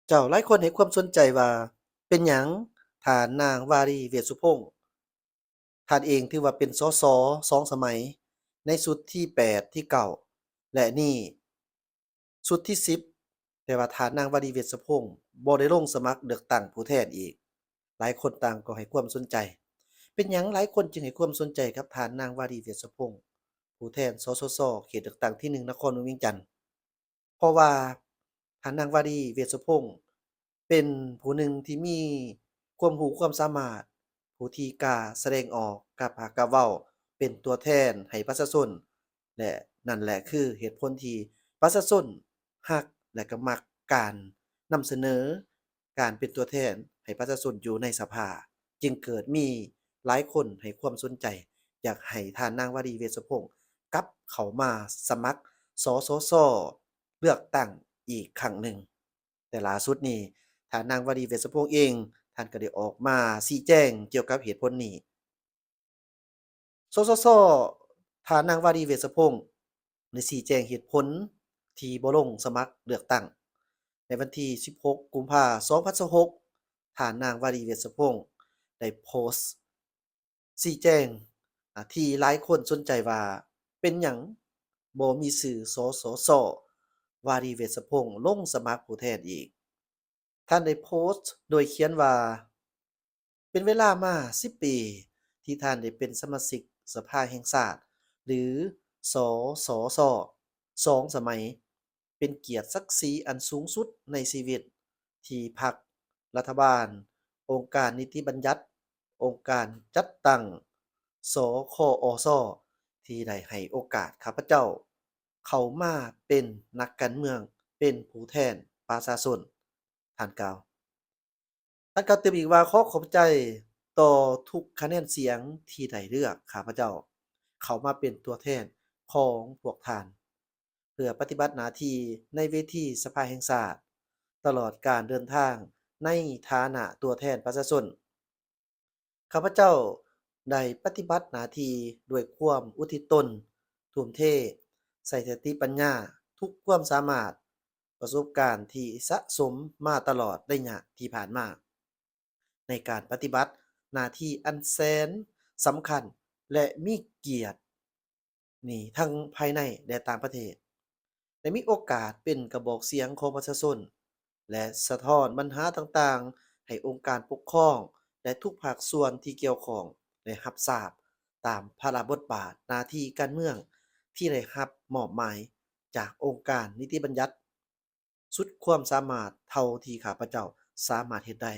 ເຈົ້າ, ຫຼາຍຄົນໃຫ້ຄວາມສົນໃຈວ່າ ເປັນຫຍັງທ່ານນາງ ວາລີ ເວດສຸພົງ ທ່ານເອງຖືວ່າເປັນ ສສ ສອງສະໄໝ ໃນຊຸດທີແປດ, ທີເກົ້າ ແລະ ນີ້ຊຸດທີສິບ, ແຕ່ວ່າທ່ານນາງ ວາລີ ເວດສຸພົງ ບໍ່ໄດ້ລົງສະໝັກເລືອກຕັ້ງຜູ້ແທນອີກ. ຫຼາຍຄົນຕ່າງກໍໃຫ້ຄວາມສົນໃຈ, ເປັນຫຍັງຫຼາຍຄົນຈຶ່ງໃຫ້ຄວາມສົນໃຈກັບທ່ານນາງ ວາລີ ເວດສຸພົງ ຜູ້ແທນ ສສສ ເຂດເລືອກຕັ້ງທີໜຶ່ງ ນະຄອນຫຼວງວຽງຈັນ? ເພາະວ່າທ່ານນາງ ວາລີ ເວດສຸພົງ ເປັນຜູ້ໜຶ່ງທີ່ມີຄວາມຮູ້ຄວາມສາມາດ, ຜູ້ທີ່ກ້າສະແດງອອກ, ກ້າປາກກ້າເວົ້າ, ເປັນຕົວແທນໃຫ້ປະຊາຊົນ ແລະ ນັ້ນແຫຼະຄືເຫດຜົນທີ່ປະຊາຊົນຮັກ ແລະ ກໍມັກການນຳສະເໜີ, ການເປັນຕົວແທນໃຫ້ປະຊາຊົນຢູ່ໃນສະພາ, ຈຶ່ງເກີດມີຫຼາຍຄົນໃຫ້ຄວາມສົນໃຈ ຢາກໃຫ້ທ່ານນາງ ວາລີ ເວດສຸພົງ ກັບເຂົ້າມາສະໝັກ ສສສ ເລືອກຕັ້ງອີກຄັ້ງໜຶ່ງ. ແຕ່ລ່າສຸດນີ້ ທ່ານນາງ ວາລີ ເວດສຸພົງ ເອງ ທ່ານກໍໄດ້ອອກມາຊີ້ແຈງກ່ຽວກັບເຫດຜົນນີ້. ສສສ ທ່ານນາງ ວາລີ ເວດສຸພົງ ໄດ້ຊີ້ແຈງເຫດຜົນທີ່ບໍ່ລົງສະໝັກເລືອກຕັ້ງ. ໃນວັນທີສິບຫົກ ກຸມພາ ສອງພັນຊາວຫົກ ທ່ານນາງ ວາລີ ເວດສຸພົງ ໄດ້ໂພສ ຊີ້ແຈງ ອາ ທີ່ຫຼາຍຄົນສົນໃຈວ່າ ເປັນຫຍັງບໍ່ມີຊື່ ສສສ ວາລີ ເວດສະພົງ ລົງສະໝັກຜູ້ແທນອີກ. ທ່ານໄດ້ໂພສໂດຍຂຽນວ່າ ເປັນເວລາມາສິບປີ ທີ່ທ່ານໄດ້ເປັນສະມາຊິກສະພາແຫ່ງຊາດ ຫຼື ສສສ ສອງສະໄໝ. ເປັນກຽດສັກສີອັນສູງສຸດໃນຊີວິດ ທີ່ພັກ, ລັດຖະບານ, ອົງການນິຕິບັນຍັດ, ອົງການຈັດຕັ້ງ ສຂອສ ທີ່ໄດ້ໃຫ້ໂອກາດຂ້າພະເຈົ້າເຂົ້າມາເປັນນັກການເມືອງ, ເປັນຜູ້ແທນປະຊາຊົນ, ທ່ານກ່າວ. ທ່ານກ່າວຕື່ມອີກວ່າ ຂໍຂອບໃຈຕໍ່ທຸກຄະແນນສຽງທີ່ໄດ້ເລືອກຂ້າພະເຈົ້າເຂົ້າມາເປັນຕົວແທນຂອງພວກທ່ານ ເພື່ອປະຕິບັດໜ້າທີ່ໃນເວທີສະພາແຫ່ງຊາດ, ຕະຫຼອດການເດີນທາງໃນຖານະຕົວແທນປະຊາຊົນ. ຂ້າພະເຈົ້າໄດ້ປະຕິບັດໜ້າທີ່ດ້ວຍຄວາມອຸທິດຕົນ, ທຸ່ມເທ, ໃຊ້ສະຕິປັນຍາ, ທຸກຄວາມສາມາດ, ປະສົບການທີ່ສະສົມມາຕະຫຼອດໄລຍະທີ່ຜ່ານມາ ໃນການປະຕິບັດໜ້າທີ່ອັນແສນສຳຄັນ ແລະ ມີກຽດນີ້ ທັງພາຍໃນ ແລະ ຕ່າງປະເທດ, ໄດ້ມີໂອກາດເປັນກະບອກສຽງຂອງປະຊາຊົນ ແລະ ສະທ້ອນບັນຫາຕ່າງໆໃຫ້ອົງການປົກຄອງ ແລະ ທຸກພາກສ່ວນທີ່ກ່ຽວຂ້ອງໄດ້ຮັບຊາບ ຕາມພາລະບົດບາດໜ້າທີ່ການເມືອງທີ່ໄດ້ຮັບມອບໝາຍຈາກອົງການນິຕິບັນຍັດ ສຸດຄວາມສາມາດເທົ່າທີ່ຂ້າພະເຈົ້າສາມາດເຮັດໄດ້.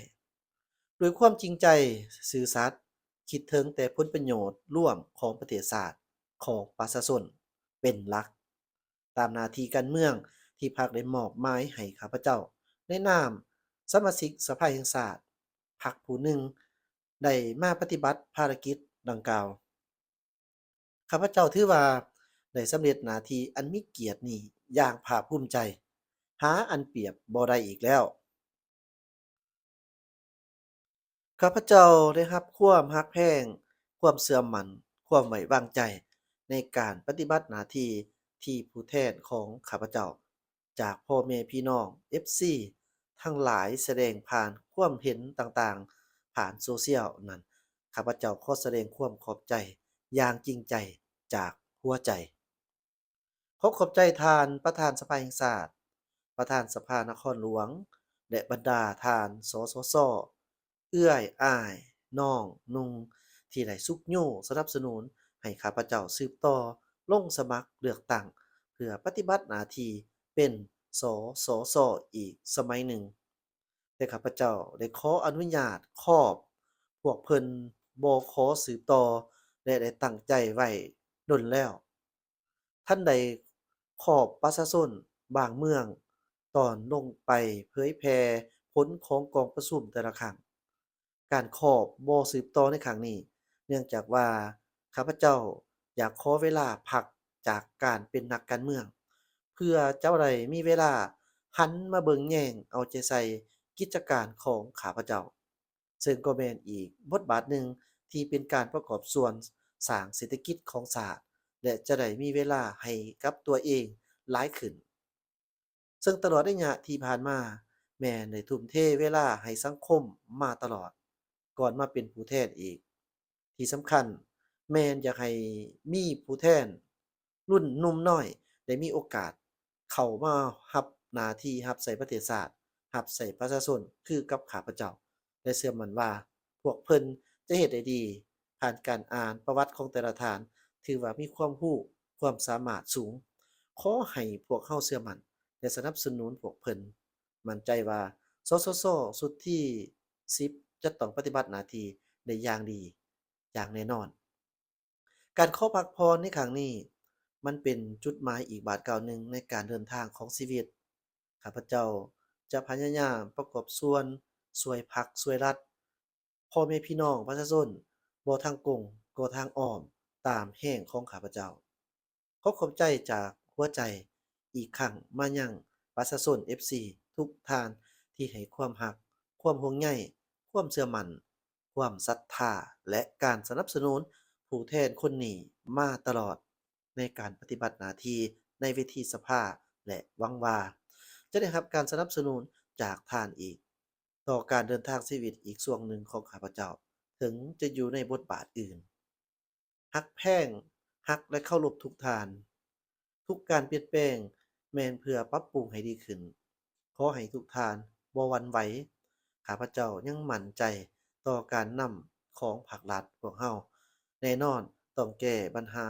ດ້ວຍຄວາມຈິງໃຈ, ຊື່ສັດ, ຄິດເຖິງແຕ່ຜົນປະໂຫຍດລວມຂອງປະເທດຊາດ, ຂອງປະຊາຊົນເປັນຫຼັກ. ຕາມໜ້າທີ່ການເມືອງທີ່ພັກໄດ້ມອບໝາຍໃຫ້ຂ້າພະເຈົ້າ ໃນນາມສະມາຊິກສະພາແຫ່ງຊາດ, ພັກຜູ້ໜຶ່ງໄດ້ມາປະຕິບັດພາລະກິດດັ່ງກ່າວ. ຂ້າພະເຈົ້າຖືວ່າໄດ້ສຳເລັດໜ້າທີ່ອັນມີກຽດນີ້ຢ່າງພາກພູມໃຈ, ຫາອັນປຽບບໍ່ໄດ້ອີກແລ້ວ. ຂ້າພະເຈົ້າໄດ້ຮັບຄວາມຮັກແພງ, ຄວາມເຊື່ອໝັ້ນ, ຄວາມໄວ້ວາງໃຈໃນການປະຕິບັດໜ້າທີ່ທີ່ຜູ້ແທນຂອງຂ້າພະເຈົ້າ ຈາກພໍ່ແມ່ພີ່ນ້ອງ ເອັຟຊີ ທັງຫຼາຍສະແດງຜ່ານຄວາມເຫັນຕ່າງໆຜ່ານໂຊຊຽວນັ້ນ, ຂ້າພະເຈົ້າຂໍສະແດງຄວາມຂອບໃຈຢ່າງຈິງໃຈຈາກຫົວໃຈ. ຂໍຂອບໃຈທ່ານປະທານສະພາແຫ່ງຊາດ, ປະທານສະພານະຄອນຫຼວງ ແລະ ບັນດາທ່ານ ສສສ, ເອື້ອຍ, ອ້າຍ, ນ້ອງ, ໜຸ່ງ ທີ່ໄດ້ຊຸກຍູ້ສະໜັບສະໜູນໃຫ້ຂ້າພະເຈົ້າສືບຕໍ່ລົງສະໝັກເລືອກຕັ້ງ ເພື່ອປະຕິບັດໜ້າທີ່ເປັນ ສສສ ອີກສະໄໝໜຶ່ງ. ແຕ່ຂ້າພະເຈົ້າໄດ້ຂໍອະນຸຍາດຄອບພວກເພິ່ນບໍ່ຂໍສືບຕໍ່ ແລະ ໄດ້ຕັ້ງໃຈໄວ້ດົນແລ້ວ. ທ່ານໄດ້ຄອບປະຊາຊົນບາງເມືອງ ຕອນລົງໄປເຜີຍແຜ່ຜົນຂອງກອງປະຊຸມແຕ່ລະຄັ້ງ. ການຄອບບໍ່ສືບຕໍ່ໃນຄັ້ງນີ້ ເນື່ອງຈາກວ່າຂ້າພະເຈົ້າຢາກຂໍເວລາພັກຈາກການເປັນນັກການເມືອງ ເພື່ອຈະໄດ້ມີເວລາຫັນມາເບິ່ງແຍງເອົາໃຈໃສ່ກິດຈະການຂອງຂ້າພະເຈົ້າ. ເຊິ່ງກໍແມ່ນອີກບົດບາດໜຶ່ງທີ່ເປັນການປະກອບສ່ວນສ້າງເສດຖະກິດຂອງຊາດ ແລະ ຈະໄດ້ມີເວລາໃຫ້ກັບຕົວເອງຫຼາຍຂຶ້ນ. ເຊິ່ງຕະຫຼອດໄລຍະທີ່ຜ່ານມາ ແມ່ນໄດ້ທຸ່ມເທເວລາໃຫ້ສັງຄົມມາຕະຫຼອດ ກ່ອນມາເປັນຜູ້ແທນອີກ. ທີ່ສຳຄັນແມ່ນຢາກໃຫ້ມີຜູ້ແທນລຸ້ນໜຸ່ມນ້ອຍໄດ້ມີໂອກາດເຂົ້າມາຮັບໜ້າທີ່ຮັບໃຊ້ປະເທດຊາດ, ຮັບໃຊ້ປະຊາຊົນຄືກັບຂ້າພະເຈົ້າ ແລະ ເຊື່ອໝັ້ນວ່າພວກເພິ່ນຈະເຮັດໄດ້ດີ. ຜ່ານການອ່ານປະຫວັດຂອງແຕ່ລະທ່ານ ຖືວ່າມີຄວາມຮູ້, ຄວາມສາມາດສູງ. ຂໍໃຫ້ພວກເຮົາເຊື່ອໝັ້ນ ແລະ ສະໜັບສະໜູນພວກເພິ່ນ. ໝັ້ນໃຈວ່າ ສສຊ ຊຸດທີສິບ ຈະຕ້ອງປະຕິບັດໜ້າທີ່ໄດ້ຢ່າງດີຢ່າງແນ່ນອນ. ການຂໍພັກຜ່ອນໃນຄັ້ງນີ້ ມັນເປັນຈຸດໝາຍອີກບາດກ້າວໜຶ່ງໃນການເດີນທາງຂອງຊີວິດ. ຂ້າພະເຈົ້າຈະພະຍາຍາມປະກອບສ່ວນຊ່ວຍພັກຊ່ວຍລັດ ພໍ່ແມ່ພີ່ນ້ອງປະຊາຊົນ ບໍ່ທາງກົງກໍທາງອ້ອມ ຕາມແຮງຂອງຂ້າພະເຈົ້າ. ຂໍຂອບໃຈຈາກຫົວໃຈອີກຄັ້ງມາຍັງປະຊາຊົນ ເອັຟຊີ ທຸກທ່ານທີ່ໃຫ້ຄວາມຮັກ, ຄວາມຫ່ວງໃຍ, ຄວາມເຊື່ອໝັ້ນ, ຄວາມສັດທາ ແລະ ການສະໜັບສະໜູນຜູ້ແທນຄົນນີ້ມາຕະຫຼອດໃນການປະຕິບັດໜ້າທີ່ໃນເວທີສະພາ ແລະ ຫວັງວ່າຈະໄດ້ຮັບການສະໜັບສະໜູນຈາກທ່ານອີກ ຕໍ່ການເດີນທາງຊີວິດອີກຊ່ວງໜຶ່ງຂອງຂ້າພະເຈົ້າ, ເຖິງຈະຢູ່ໃນບົດບາດອື່ນ. ຮັກແພງ, ຮັກ ແລະ ເຄົາລົບທຸກທ່ານ. ທຸກການປ່ຽນແປງແມ່ນເພື່ອປັບປຸງໃຫ້ດີຂຶ້ນ. ຂໍໃຫ້ທຸກທ່ານບໍ່ຫວັ່ນໄຫວ. ຂ້າພະເຈົ້າຍັງໝັ້ນໃຈຕໍ່ການນຳຂອງພັກລັດພວກເຮົາ. ແນ່ນອນຕ້ອງແກ້ບັນຫາ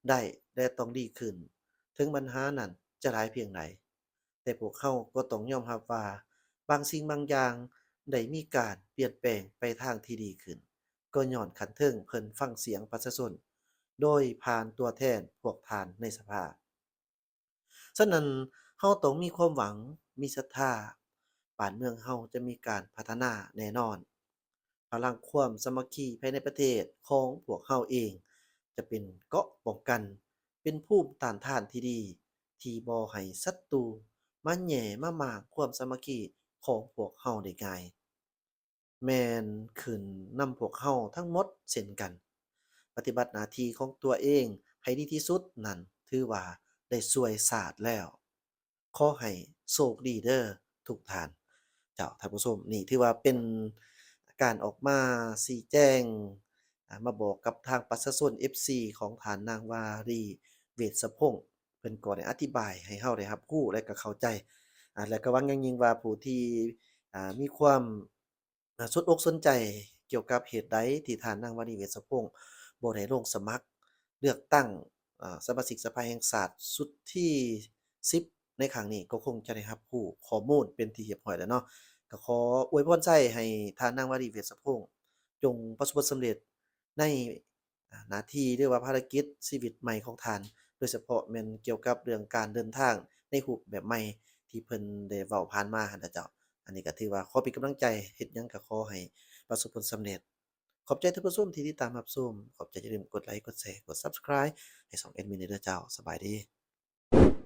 ໄດ້ ແລະ ຕ້ອງດີຂຶ້ນ, ເຖິງບັນຫານັ້ນຈະຫຼາຍພຽງໃດ. ແຕ່ພວກເຮົາກໍຕ້ອງຍອມຮັບວ່າບາງສິ່ງບາງຢ່າງໄດ້ມີການປ່ຽນແປງໄປທາງທີ່ດີຂຶ້ນ, ກໍຍ້ອນຂັ້ນເທິງເພິ່ນຟັງສຽງປະຊາຊົນໂດຍຜ່ານຕົວແທນພວກທ່ານໃນສະພາ. ສະນັ້ນ, ເຮົາຕ້ອງມີຄວາມຫວັງ, ມີສັດທາ, ບ້ານເມືອງເຮົາຈະມີການພັດທະນາແນ່ນອນ. ພະລັງຄວາມສາມັກຄີພາຍໃນປະເທດຂອງພວກເຮົາເອງຈະເປັນເກາະປ້ອງກັນ, ເປັນພູມຕ້ານທານທີ່ດີ ທີ່ບໍ່ໃຫ້ສັດຕູມາແຫຍ່ມາມ້າງຄວາມສາມັກຄີຂອງພວກເຮົາໄດ້ງ່າຍ. ແມ່ນຂຶ້ນນຳພວກເຮົາທັງໝົດເຊັ່ນກັນ. ປະຕິບັດໜ້າທີ່ຂອງຕົວເອງໃຫ້ດີທີ່ສຸດນັ້ນ ຖືວ່າໄດ້ຊ່ວຍຊາດແລ້ວ. ຂໍໃຫ້ໂຊກດີເດີທຸກທ່ານ. ເຈົ້າ ທ່ານຜູ້ຊົມ, ນີ້ຖືວ່າເປັນການອອກມາຊີ້ແຈງ, ອາ, ມາບອກກັບທາງປະຊາຊົນ ເອັຟຊີ ຂອງທ່ານນາງວາລີ ເວດສະພົງ. ເພິ່ນກໍໄດ້ອະທິບາຍໃຫ້ເຮົາໄດ້ຮັບຮູ້ ແລະ ກໍເຂົ້າໃຈ, ອາ, ແລະ ກໍຫວັງຢ່າງຍິ່ງວ່າຜູ້ທີ່, ອາ, ມີຄວາມ ອາ, ສົນອົກສົນໃຈກ່ຽວກັບເຫດໃດທີ່ທ່ານນາງວາລີ ເວດສະພົງ ບໍ່ໄດ້ລົງສະໝັກເລືອກຕັ້ງ, ອາ, ສະມາຊິກສະພາແຫ່ງຊາດຊຸດທີສິບ ໃນຄັ້ງນີ້ ກໍຄົງຈະໄດ້ຮັບຮູ້ຂໍ້ມູນເປັນທີ່ຮຽບຮ້ອຍແລ້ວເນາະ. ກໍຂໍອວຍພອນໄຊໃຫ້ທ່ານນາງວາລີ ເວດສະພົງ ຈົ່ງປະສົບຜົນສຳເລັດໃນ ອາ ໜ້າທີ່ ຫຼືວ່າພາລະກິດຊີວິດໃໝ່ຂອງທ່ານ, ໂດຍສະເພາະແມ່ນກ່ຽວກັບເລື່ອງການເດີນທາງໃນຮູບແບບໃໝ່ທີ່ເພິ່ນໄດ້ເວົ້າຜ່ານມາຫັ້ນນະເຈົ້າ. ອັນນີ້ກໍຖືວ່າຂໍເປັນກຳລັງໃຈ, ເຮັດຫຍັງກໍຂໍໃຫ້ປະສົບຜົນສຳເລັດ. ຂອບໃຈທ່ານຜູ້ຊົມທີ່ຕິດຕາມຮັບຊົມ. ຂອບໃຈ, ຢ່າລືມກົດໄລ, ກົດແຊ, ກົດ Subscribe ໃຫ້ຊ່ອງແອດມິນແດ່ເດີເຈົ້າ. ສະບາຍດີ.